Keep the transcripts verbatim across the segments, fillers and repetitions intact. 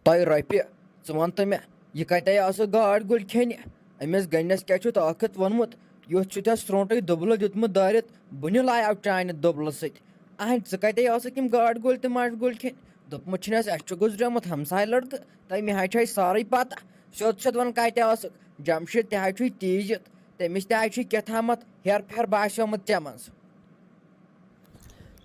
تۄہہِ رۄپیہِ، ژٕ وَن تہٕ مےٚ، یہِ کَتہِ ٲسٕکھ گاڈ گُلۍ کھیٚنہِ؟ أمِس گٔنٛڈِس کیٛاہ چھُتھ ٲکھٕت ووٚنمُت، یُتھ چھُتھ ژھرٛونٛٹٕے دُبلہٕ دیُتمُت دٲرِتھ، بہٕ نِلایاو چانہِ دُبلہٕ سۭتۍ۔ اَہَنۍ، ژٕ کَتہِ ٲسٕکھ یِم گاڈ گُلۍ تہٕ مَش گُلۍ کھیٚنۍ؟ دوٚپمُت چھُنہٕ اَسہِ، اَسہِ چھُ گُزریومُت ہمساے لٔڑکہٕ، تَمہِ آیہِ چھُ اَسہِ سٲرٕے پَتہ۔ سیوٚد سیوٚد وَن، کَتہِ ٲسٕکھ؟ جمشید تہِ ہا چھُے تیٖجِتھ، تٔمِس تہِ ہا چھُے کیٛاہ تامَتھ ہیرٕ پھیرٕ باسیومُت ژےٚ منٛز۔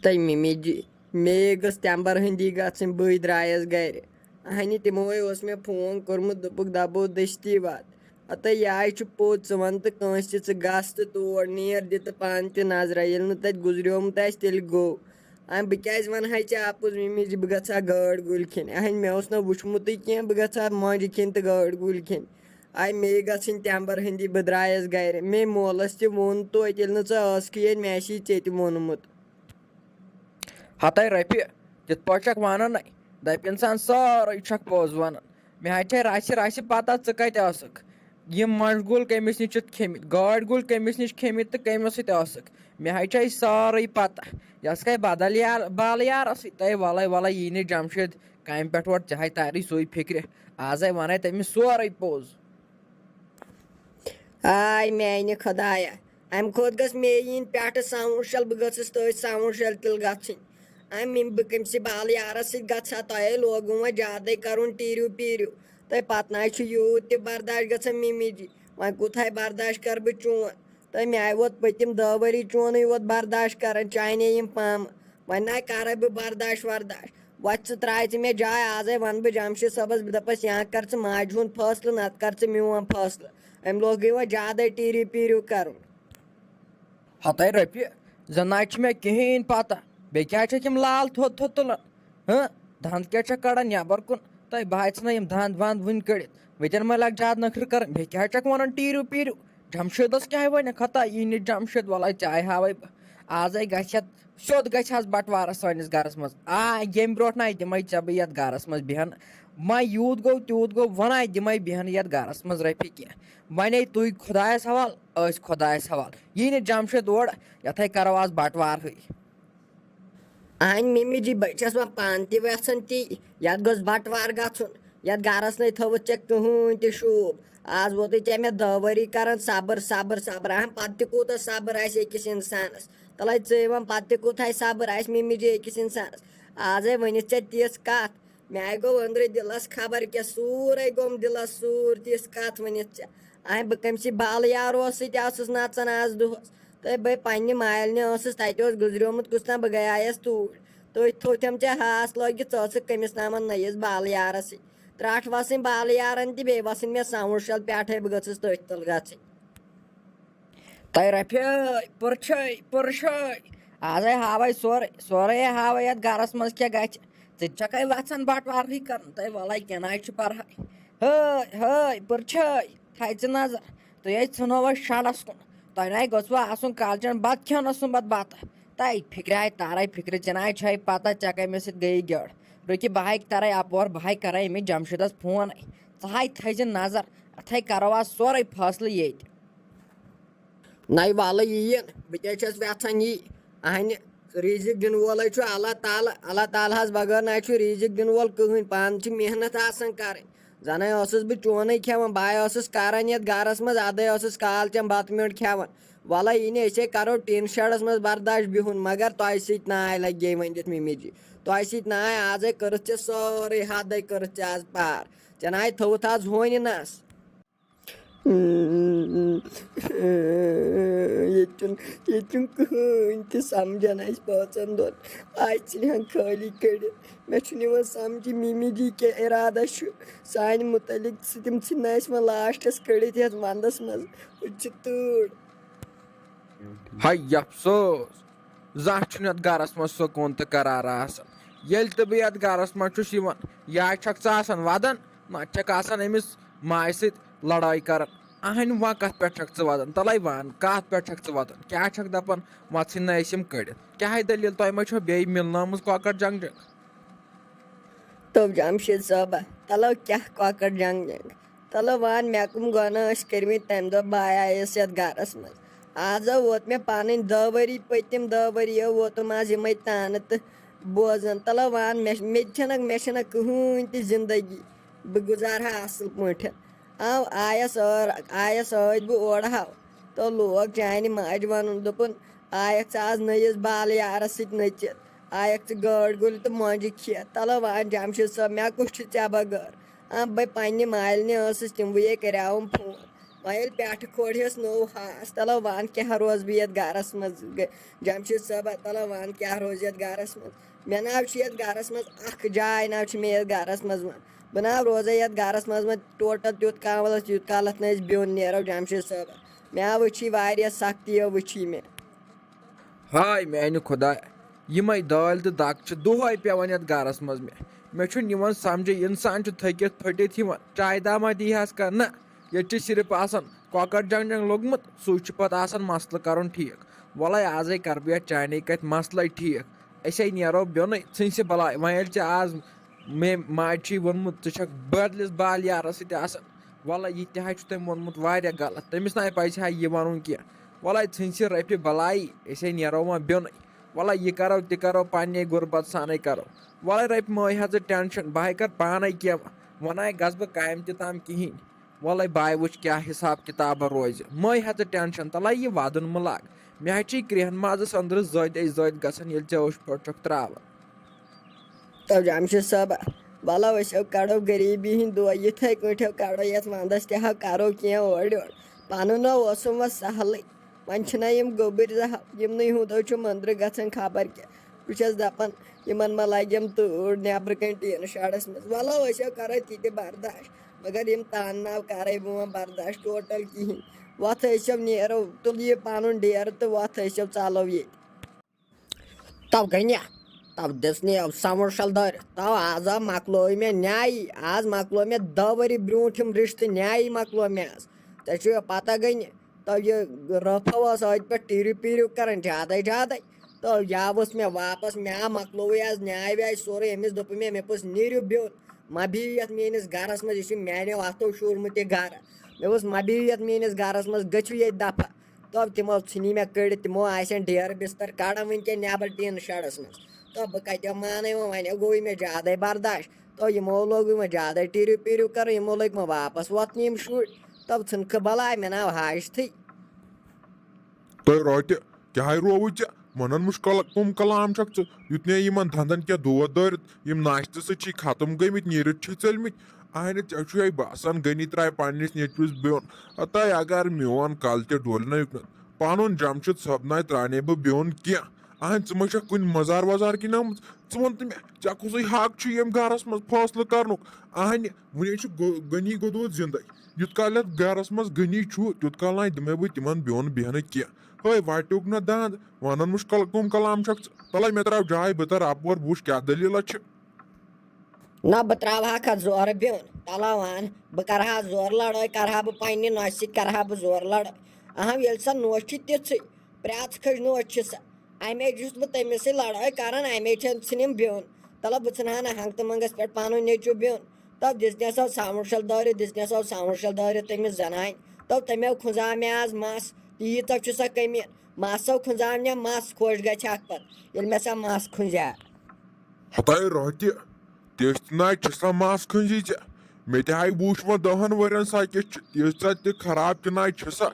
تہٕ مِمی جی، مے گٔژھ تٮ۪مبَر ہٕنٛدی گژھٕنۍ، بٕے درٛایَس گَرِ۔ اَہنہِ، تِمو ہے اوس مےٚ فون کوٚرمُت، دوٚپُکھ، دَبو دٔستی وات۔ ہَتَے یہِ ہَے چھُ پوٚز، ژٕ وَن تہٕ کٲنٛسہِ تہِ، ژٕ گژھ تہٕ تور نیر، دِ تہٕ پانہٕ تہِ نظرہ۔ ییٚلہِ نہٕ تَتہِ گُزریومُت آسہِ، تیٚلہِ گوٚو۔ اَہَن، بہٕ کیٛازِ وَنہٕ ہَے ژےٚ اَپُز، مِمی جی، بہٕ گژھٕ ہا گٲڈ گُلۍ کھیٚنہِ؟ اَہَن، مےٚ اوس نہٕ وُچھمُتٕے کینٛہہ، بہٕ گژھٕ ہا مۄنٛجہِ کھیٚنہِ تہٕ گٲڈ گُلۍ کھیٚنہِ۔ آے مے گژھٕنۍ تٮ۪مبَر ہٕنٛدی، بہٕ درٛایَس گَرِ۔ مے مولَس تہِ ووٚن توتہِ، ییٚلہِ نہٕ ژٕ ٲسکھٕے ییٚتہِ، مےٚ آسی ژےٚ تہِ ووٚنمُت۔ ہَتَے رۄپیہِ، تِتھ پٲٹھۍ چھَکھ وَنان نَے، دَپہِ اِنسان سٲرٕے چھَکھ پوٚز وَنان۔ مےٚ حظ چھے رَژھِ رَژھِ پَتہ ژٕ کَتہِ ٲسٕکھ۔ یِم مَنٛڈ گُلۍ کٔمِس نِش چھِتھ کھیٚمٕتۍ، گاڈ گُلۍ کٔمِس نِش کھیٚمٕتۍ تہٕ کٔمِس سۭتۍ ٲسٕکھ۔ مےٚ حظ چھے سٲرٕے پَتہ۔ یۄس گٔے بدل یار، بالہٕ یارَس سۭتۍ۔ تَے وَلَے وَلَے، یی نہٕ جمشید کامہِ پٮ۪ٹھ اورٕ، ژےٚ ہَے تَری سُے فِکرِ۔ آزَے وَنَے تٔمِس سورُے پوٚز۔ آے میانہِ خۄدایا، اَمہِ کھۄتہٕ گٔژھ مے یِنۍ پٮ۪ٹھٕ ساوُنٛڈ شَل، بہٕ گٔژھٕس تٔتھۍ ساوُنٛڈ شَل تِل گژھٕنۍ۔ اَمہِ مِم-، بہٕ کٔمۍ سٕے بالہٕ یارَس سۭتۍ گژھٕ ہا؟ تۄہے لوگوُ وۄنۍ زیادَے کَرُن ٹیٖرِو پیٖرِو۔ تۄہہِ پَتہٕ نہ حظ چھُ یوٗت تہِ برداش گژھان مِمی جی۔ وۄنۍ کوٗتاہ برداش کَرٕ بہٕ چون؟ تۄہہِ مےٚ آیہِ ووت پٔتِم دَہ ؤری چونُے یوت برداش کَران، چانے یِم پامہٕ۔ وۄنۍ نہ کَرَے بہٕ برداش ورداش۔ وۄتھ ژٕ، ترٛاے ژٕ مےٚ جاے۔ آزَے وَنہٕ بہٕ جمشید صٲبَس، بہٕ دَپَس، یا کَر ژٕ ماجہِ ہُنٛد فٲصلہٕ، نَتہٕ کَر ژٕ میون فٲصلہٕ۔ أمۍ لوگُے وۄنۍ زیادَے ٹیٖرِو پیٖرِو کَرُن۔ ہَتَے رۄپیہِ، زَن نہ چھِ مےٚ کِہیٖنۍ پَتہ۔ بیٚیہِ کیٛازِ چھَکھ یِم لال تھوٚد تھوٚد تُلان؟ ہہ؟ دَنٛد کیٛاہ چھَکھ کَڑان نٮ۪بَر کُن؟ تۄہہِ باسہِ نہ یِم دَنٛد وَنٛد وٕنہِ کٔڑِتھ؟ وٕنۍکٮ۪ن مہ لَگ زیادٕ نٔخرٕ کَرٕنۍ۔ بیٚیہِ کیٛازِ چھَکھ وَنان ٹیٖرِو پیٖرِو؟ جمشیدَس کیٛاہ وَنہِ؟ خطا یی نہٕ جمشید، وَلَے ژےٚ ہاوَے بہٕ۔ آزَے گژھِ یَتھ سیوٚد گژھِ حظ بَٹوارَس سٲنِس گَرَس منٛز۔ آ، ییٚمہِ برونٛٹھ نہ دِمَے ژےٚ بہٕ یَتھ گَرَس منٛز بیٚہن۔ وۄنۍ یوٗت گوٚو، تیوٗت گوٚو، وۄنۍ نہ دِمَے بیٚہن یَتھ گَرَس منٛز رۄپیہِ کینٛہہ۔ وۄنۍ ہے تُہۍ خۄدایَس حوال، أسۍ خۄدایَس حوال۔ یی نہٕ جمشید اورٕ، یَتھَے کَرو آز بَٹوارٕے۔ اہنۍ مِمی جی، بہٕ چھَس وۄنۍ پانہٕ تہِ یَژھان تی، یَتھ گوٚژھ بَٹوار گژھُن، یَتھ گَرَس نَے تھٲوٕتھ ژےٚ کٕہٕنۍ تہِ شوٗب۔ آز ووتُے ژےٚ مےٚ دَہ ؤری کَران صبر، صبر، صبر۔ اہن، پَتہٕ تہِ کوٗتاہ صبر آسہِ أکِس اِنسانَس؟ تَلَے ژٕے وَن، پَتہٕ تہِ کوٗتاہ صبر آسہِ مِمی جی أکِس اِنسانَس؟ آزَے ؤنِتھ ژےٚ تِژھ کَتھ، مےٚ آیہِ گوٚو أنٛدرٕ دِلَس خبر کیٛاہ، سورُے گوٚم دِلَس سوٗر، تِژھ کَتھ ؤنِتھ ژےٚ۔ اہن، بہٕ کٔمۍ سٕے بالہٕ یارو سۭتۍ آسُس نَژان آز دۄہَس؟ تہٕ بہٕ پننہِ مالنہِ ٲسٕس، تَتہِ اوس گُزریومُت کُس تام، بہٕ گٔیایَس توٗرۍ۔ تٔتھۍ تھوٚو تٔمۍ ژےٚ ہاس لٲگِتھ، ژٕ ٲسٕکھ کٔمِس تامَن نٔیِس بالہٕ یارَس سۭتۍ۔ ترٛٹھ وَسٕنۍ بالہٕ یارَن تہِ، بیٚیہِ وَسٕنۍ مےٚ ساوُنٛڈ شَل پٮ۪ٹھَے، بہٕ گٔژھٕس تٔتھۍ تَل گژھٕنۍ۔ تَے رَفیٲے، پُرچھٲے، پُرچھٲے۔ آزَے ہاوَے سورُے، سورُے ہاوَے یَتھ گَرَس منٛز کیٛاہ گژھِ۔ ژٕ تہِ چھَکھَے وَژھان بَٹوارٕے کَرُن، تَے وَلَے کینٛہہ نہ حظ چھُ پَرہَے۔ ہٲے، ہٲے، پُرچھٲے، تھایہِ ژٕ نظر۔ تُہۍ ہے ژھٕنو وۄنۍ شَڈَس کُن۔ تۄہہِ نَے گوٚژھوٕ آسُن کالچَن بَتہٕ کھیوٚن اوسُم بَتہٕ بَتہٕ۔ تَے فِکرِ آے تَرَے فِکرِ، ژےٚ نَے چھَے پَتہ ژےٚ کَمہِ سۭتۍ گٔیے گٔڑ۔ رُکہِ بہٕ ہَے تَرَے اَپور، بہٕ ہَے کَرَے أمِس جَمشیٖدَس فون۔ ژٕ ہَے تھٲیزِ نظر، اَتھَے کَرو آز سورُے فٲصلہٕ ییٚتہِ۔ نَے وَلہٕ یِیِن، بہٕ تہِ حظ چھَس وٮ۪ژھان یی۔ اَہَنہِ رِزِق دِنہٕ وول حظ چھُ اللہ تعالیٰ، اللہ تعالیٰ ہَس بغٲر نہ حظ چھُ رِزِق دِنہٕ وول کٕہٕنۍ، پانہٕ چھِ محنت آسان کَرٕنۍ۔ زَنَے ٲسٕس بہٕ چونٕے کھٮ۪وان، بہٕ ہَے ٲسٕس کَران یَتھ گَرَس منٛز، اَدَے ٲسٕس کالچَن بَتہٕ میوٚنٛڈ کھٮ۪وان۔ وَلَے یہِ نہٕ، أسے کَرو ٹیٖن شَڈَس منٛز برداش بِہُن، مگر تۄہہِ سۭتۍ نہ آے لَگے ؤنِتھ مِمی جی، تۄہہِ سۭتۍ نہ آے، آزَے کٔرٕتھ ژےٚ سٲرٕے حدَے کٔرٕتھ ژےٚ آز پار، ژےٚ نہ آے تھٲوٕتھ آز ہونہِ نَس۔ ییٚتہِ چھُنہٕ، ییٚتہِ چھُنہٕ کٕہٕنۍ تہِ سَمجھان اَسہِ پانٛژَن دۄہَن۔ اَسہِ ژھٕنہِ ہَن خٲلی کٔڑِتھ۔ مےٚ چھُنہٕ یِوان سَمجھی مِمی جی کیٛاہ اِرادہ چھُ سانہِ مُتعلِق۔ سُہ، تِم ژھٕنہِ نہٕ اَسہِ وۄنۍ لاسٹَس کٔڑِتھ یَتھ وَنٛدَس منٛز۔ أسۍ چھِ تۭر۔ ہَے افسوس، زانٛہہ چھُنہٕ یَتھ گَرَس منٛز سکوٗن تہٕ قرار آسان۔ ییٚلہِ تہِ بہٕ یَتھ گَرَس منٛز چھُس یِوان، یا چھَکھ ژٕ آسان وَدان، نَتہٕ چھَکھ آسان أمِس ماجہِ سۭتۍ لڑٲے کران۔ اہنہِ، وۄنۍ کتھ پٮ۪ٹھ چھکھ ژٕ وَدان؟ تَلَے وَن، کتھ پٮ۪ٹھ چھکھ ژٕ وَدان؟ کیٛاہ چھکھ دَپان؟ وۄنۍ ژھٕنۍ نہٕ أسۍ یِم کٔڑِتھ۔ کیٛاہ ہے دٔلیٖل؟ تۄہہِ ما چھو بیٚیہِ مِلنٲومٕژ کۄکر جنگ جنگ؟ تو جمشید صٲبہ، تَلو کیٛاہ کۄکر جنگ جنگ؟ تَلو وَن، مےٚ کٕم گۄناہ ٲسۍ کٔرمٕتۍ تَمہِ دۄہ بہٕ آیایس یَتھ گرس منٛز؟ آز ہا ووت مےٚ پنٕنۍ دَہ ؤری، پٔتِم دَہ ؤری ہا ووتُم آز یِمے تانہٕ تہٕ بوزان، تَلہٕ وَن، مےٚ مےٚ تہِ چھَنہٕ مےٚ چھَنہٕ کٕہٕنۍ تہِ زِندگی، بہٕ گُزارٕ ہا اَصٕل پٲٹھۍ۔ آو آیَس ٲر آیَس ٲدۍ بہٕ اورٕ ہاو، تہٕ لوگ چانہِ ماجہِ وَنُن، دوٚپُن، آیَکھ ژٕ آز نٔیِس بال یارَس سۭتۍ نٔژِتھ، آیَکھ ژٕ گٲڈ گُلۍ تہٕ مۄنٛجہِ کھٮ۪تھ۔ تَلہٕ وَن جَمشیٖد صٲب، مےٚ کُس چھُ ژےٚ بغٲر؟ آ، بہٕ پنٛنہِ مالِنہِ ٲسٕس تِموٕے کَریوُم فون۔ وۄنۍ ییٚلہِ پٮ۪ٹھٕ کھولہس نوٚو ہاس، تَلہٕ وَن کیٛاہ روزٕ بہٕ یَتھ گَرَس منٛز؟ جَمشیٖد صٲبہ، تَلہٕ وَن کیٛاہ روزِ یَتھ گَرَس منٛز؟ مےٚ نہ حظ چھِ یَتھ گَرَس منٛز اَکھ جاے نہ حظ چھِ مےٚ یَتھ گَرَس منٛز وۄنۍ۔ بہٕ نہ حظ روزَے یَتھ گَرَس منٛز وۄنۍ ٹوٹَل تیُتھ کالَس، یوٗت کالَتھ نہٕ أسۍ بیوٚن نیرو جَمشیٖد صٲبہ۔ مےٚ حظ وٕچھی واریاہ سختی حظ وٕچھی مےٚ۔ ہاے میانہِ خۄدایا، یِمے دٲلۍ تہٕ دَگ چھِ دۄہے پٮ۪وان یَتھ گَرَس منٛز مےٚ۔ مےٚ چھُنہٕ یِوان سَمجھے، اِنسان چھُ تھٔکِتھ پھٔٹِتھ یِوان، چایہِ دامہ دی ہَس کانٛہہ؟ نہ، ییٚتہِ چھِ صرف آسان کۄکَر جنٛگ جنٛگ لوٚگمُت، سُے چھُ پَتہٕ آسان مسلہٕ کَرُن ٹھیٖک۔ وَلَے آزَے کَرٕ بہٕ یَتھ چانہِ کَتھِ مسلَے ٹھیٖک۔ أسے نیرو بیوٚنُے، ژھٕنسہِ بَلاے۔ وۄنۍ ییٚلہِ ژےٚ آز مےٚ ماجہِ چھُے ووٚنمُت، ژٕ چھَکھ بدلِس بال یارَس سۭتۍ آسان۔ وَلہٕ یہِ تہِ حظ چھُ تٔمۍ ووٚنمُت واریاہ غلط، تٔمِس نہ پَزِ ہا یہِ وَنُن کینٛہہ۔ وَلَے ژھٕنسہِ رۄپیہِ بَلایی، أسے نیرو وۄنۍ بیوٚنُے۔ وَلَے یہِ کَرو تہِ کَرو، پنٛنے غُربت سانَے کَرو۔ وَلَے رۄپیہِ مہٕ ہیٚہ ژٕ ٹٮ۪نشَن، بہٕ ہَے کَرٕ پانَے کینٛہہ۔ وۄنۍ ہَے گژھٕ بہٕ کامہِ تہِ تام کِہیٖنۍ۔ وَلَے بہٕ ہَے وٕچھِ کیٛاہ حِساب کِتابہ روزِ، مہٕ ہیٚہ ژٕ ٹٮ۪نشَن، تَلَے یہِ وَدُن مہٕ لاگ۔ مےٚ ہَے چھِ یہِ کرٛیٚہن مازَس أنٛدرٕ زٔدۍ أسۍ زٔدۍ گژھان، ییٚلہِ ژےٚ اوٚش پھٔٹ چھَکھ ترٛاوان۔ تو جمشید صٲبہ، وَلو أسۍ ہو کَڑو غریٖبی ہِنٛدۍ دۄہ یِتھَے کٲٹھۍ ہو کَڑو یَتھ وَنٛدَس تہِ ہو کَرو کینٛہہ اورٕ یورٕ۔ پَنُن ہو اوسُم وۄنۍ سہلٕے، وۄنۍ چھِنہ یِم گوٚبٕرۍ زٕ ہو، یِمنٕے ہُنٛد ہو چھُ مٔنٛدرٕ گژھان خبر کیٛاہ۔ بہٕ چھَس دَپان یِمَن ما لَگٮ۪م تۭر نٮ۪برٕ کَنۍ ٹیٖنہٕ شَڈَس منٛز۔ وَلو أسۍ ہو کَرو تہِ تہِ برداش، مگر یِم تان ناو کَرَے بہٕ وۄنۍ برداش ٹوٹَل کِہیٖنۍ۔ وۄتھ أسۍ ہو نیرو، تُل یہِ پَنُن ڈیرٕ تہٕ وۄتھ أسۍ ہو ژَلو ییٚتہِ۔ تو گٔنیا، تو دِژنہِ سموشل دٲرِتھ۔ تو آز آو مۄکلوو مےٚ نیایی، آز مۄکلوو مےٚ دہ ؤری برونٛٹھ یِم رِشتہٕ نیایی مۄکلوو مےٚ آز۔ ژےٚ چھُ یہِ پتہ گٔنہِ، تو یہِ رٲفا ٲس أتھۍ پٮ۪ٹھ ٹِرِو پِرِو کران زیادَے زیادَے۔ تو یا وٕژھ مےٚ واپس، مےٚ آو مۄکلووُے آز نیاے ویاے سورُے۔ أمِس دوٚپ مےٚ، مےٚ پوٚز نیٖرِو بیوٚن، مہ بِہِو یَتھ میٛٲنِس گرس منٛز، یہِ چھُ میٛانیو اَتھو شوٗرمُت یہِ گرٕ۔ مےٚ ووٚنُس، مہ بِہِو یَتھ میٛٲنِس گرس منٛز، گٔژھِو ییٚتہِ دفعہ۔ تو تِمو ژھٕنی مےٚ کٔڑِتھ، تِمو آسن ڈیرٕ بستر کڑان وٕنکیٚن نٮ۪بر ٹیٖن شڈس منٛز۔ تو بہٕ کتہِ مانے وۄنۍ، وۄنۍ گوٚوٕے مےٚ زیادے برداش۔ تو یِمو لوگُے وۄنۍ زیادے ٹِرِو پِرِو کرُن، یِمو لٔگۍ وۄنۍ واپس وۄتھنہِ یِم شُرۍ۔ تو ژھٕنکھٕ بلاے، مےٚ ناو حاجتھٕے۔ تۄہہِ روتہِ کیٛاہ رووُے ژےٚ؟ ونان مُشکل کُم کلام چھکھ ژٕ؟ یُتھ نے یِمن دندن کیٛاہ دود دٲرِتھ، یِم ناشتہٕ سۭتۍ چھی ختم گٔمٕتۍ، نیٖرِتھ چھی ژٔلمٕتۍ۔ اہنہِ، ژےٚ چھُے باسان غنی ترٛایہِ پننِس نیٚچوِس بیوٚن۔ ہتاے اگر میون کل تہِ ڈولہِ نہ یُکنتھ، پنُن جمشید صٲب ناے ترٛاونے بہٕ بیوٚن کینٛہہ۔ اہنہِ، ژٕ ما چھکھ کُنہِ مزار وزار کِنۍ آمٕژ؟ ژٕ وَن تہٕ مےٚ، ژےٚ کُسٕے حق چھُ ییٚمہِ گرس منٛز فٲصلہٕ کرنُک؟ اہنہِ، وُنہِ چھُ غ-، غنی گوٚدمُت زِندَے۔ یُتھ کال یَتھ گرس منٛز غنی چھُ، تیُتھ کال ناے دِمے بہٕ تِمن بیوٚن بیہنہٕ کینٛہہ۔ ہے، وَٹیُک نہ دَنٛد، وَنان وُچھ کل-، کٕم کلام چھکھ ژٕ؟ تَلے مےٚ ترٛاو جاے، بہٕ تَرٕ اَپور، بہٕ وُچھ کیٛاہ دٔلیٖلہ چھِ۔ نہ، بہٕ ترٛاوہاکھ اَتھ زورٕ بیوٚن۔ تَلہ وَن، بہٕ کَرٕ ہا زورٕ لڑٲے، کَرٕ ہا بہٕ پننہِ نۄشہِ سۭتۍ، کَرٕ ہا بہٕ زورٕ لڑٲے۔ اہم، ییٚلہِ سۄ نۄش چھِ تِژھٕے، پرٛٮ۪ژھ کھٔج نۄش چھِ سۄ۔ اَمے یُس بہٕ تٔمِس سۭتۍ لڑٲے کران، اَمے چھَن ژھٕنِم بیوٚن۔ تَلہ بہٕ ژھٕنہٕ ہا نہٕ ہنٛگتہٕ منٛگَس پٮ۪ٹھ پَنُن نیٚچوٗ بیوٚن۔ تَو دِژنَس آو ساوُنٛڈ شَل دٲرِتھ، دِژنَس آو ساوُنٛڈ شَل دٲرِتھ تٔمِس زَنانہِ۔ تَو تَمیو کھُنٛزاو مےٚ آز مَس۔ تیٖژ تَو چھُ سۄ کٔمیٖن۔ مَس سَو کھُنٛزاو مےٚ مَس، خۄش گژھِ اَکھ پَتہٕ، ییٚلہِ مےٚ سۄ مَس کھُنٛزیٛا۔ ہتاے روہتہِ، تیژ تہِ ناے چھِ سۄ مَس کھٔنٛجی ژےٚ۔ مےٚ تہِ ہاے وُچھ وۄنۍ دَہَن ؤرِین سۄ کِژھ چھِ، تیژ ژےٚ تہِ خراب تہِ ناے چھِ سۄ۔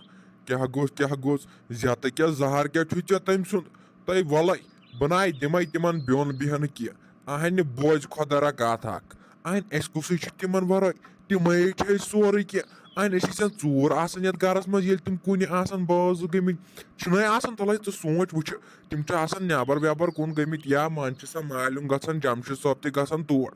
کیٛاہ گوٚژھ، کیٛاہ گوٚژھ، زیتہٕ کیٛاہ زہر کیٛاہ چھُے ژےٚ تٔمۍ سُنٛد؟ تَے وَلَے، بہٕ ناے دِمَے تِمَن بیوٚن بیہنہٕ کینٛہہ۔ اہنہِ بوزِ خۄدا را کَتھ اَکھ۔ اہنہِ اَسہِ کُسٕے چھُ تِمَن وَرٲے؟ تِمَے چھِ أسۍ سورُے کینٛہہ۔ اہنہِ أسۍ چھِ ژوٗر آسان یَتھ گَرَس منٛز، ییٚلہِ تِم کُنہِ آسَن بٲژ گٔمٕتۍ۔ چھِنَے آسان، تَلَے ژٕ سونٛچ وٕچھِ۔ تِم چھِ آسان نٮ۪بر وٮ۪بر کُن گٔمٕتۍ، یا منٛزٕ چھِ آسان مالیُن گژھان، جمشید صٲب تہِ گژھان تور۔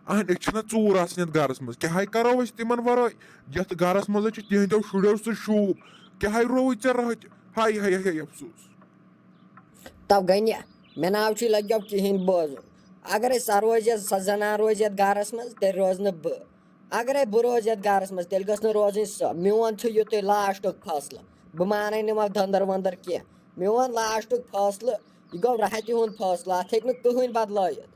اہن، أسۍ چھِنہ ژوٗر آسان یتھ گرس منٛز، کیٛاہ ہے کرو أسۍ تِمن ورٲے؟ یتھ گرس منٛز چھِ تِہنٛدیو شُرٮ۪و سۭتۍ شوٗب، کیٛاہ ہے رووُے ژےٚ رٲتۍ؟ ہاے ہاے ہاے ہاے افسوس۔ تو گٔنہِ، مےٚ ناو چھُے لگیو کِہیٖنۍ بوزُن۔ اگرے سۄ روزِ، سۄ زنان روزِ یتھ گرس منٛز، تیٚلہِ روزٕ نہٕ بہٕ۔ اگرے بہٕ روزٕ یتھ گرس منٛز، تیٚلہِ گٔژھ نہٕ روزٕنۍ سۄ۔ میون چھُ یُتُے لاسٹُک فٲصلہٕ۔ بہٕ مانے نہٕ وۄنۍ دٔنٛدٕر ؤنٛدٕر کینٛہہ۔ میون لاسٹُک فٲصلہٕ، یہِ گوٚو راحتہِ ہُنٛد فٲصلہٕ، اتھ ہیٚکہِ نہٕ کٕہٕنۍ بدلٲیِتھ۔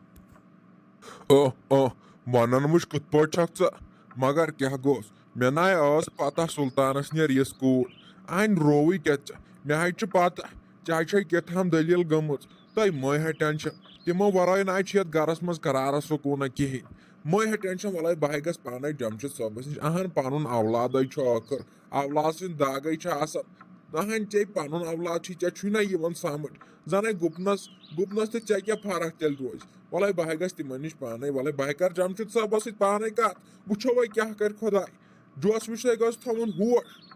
اہ، اہ، ونان وٕچھ کِتھ پٲٹھۍ چھکھ ژٕ، مگر کیٛاہ گوٚژھ؟ مےٚ ناے ٲس پتہ سلطانس نیرِ یِژھ کوٗر۔ انۍ رووٕے کیٛاہ ژےٚ؟ مےٚ ہاے چھِ پتہ، ژےٚ ہاے چھے کیٛاہ تام دٔلیٖل گٔمٕژ۔ تۄہہِ مہٕ ہا ٹٮ۪نشن، تِمو ورٲے نہ چھُ یتھ گرس منٛز قرارس سکوٗنہ کِہینۍ۔ مہ ہیٚہ ٹینشن، ولے بہٕ ہاے گژھٕ پانے جمشید صٲبس نِش، اہن پنُن اولادے چھُ ٲخٕر، اولاد سٕنٛز داگے چھِ آسان۔ اہن ژےٚ پنُن اولاد چھُے، ژےٚ چھُے نہ یِوان سمجھ، زنے گُپنس گُپنس تہٕ ژےٚ کیٛاہ فرق تیٚلہِ روزِ؟ ولے بہٕ ہاے گژھٕ تِمن نِش پانے، ولے بہٕ ہاے کرٕ جمشید صٲبس سۭتۍ پانے کتھ، وٕچھو وۄنۍ کیٛاہ کرِ خۄداے۔ جوس وٕچھنے گژھِ تھاوُن ہوش۔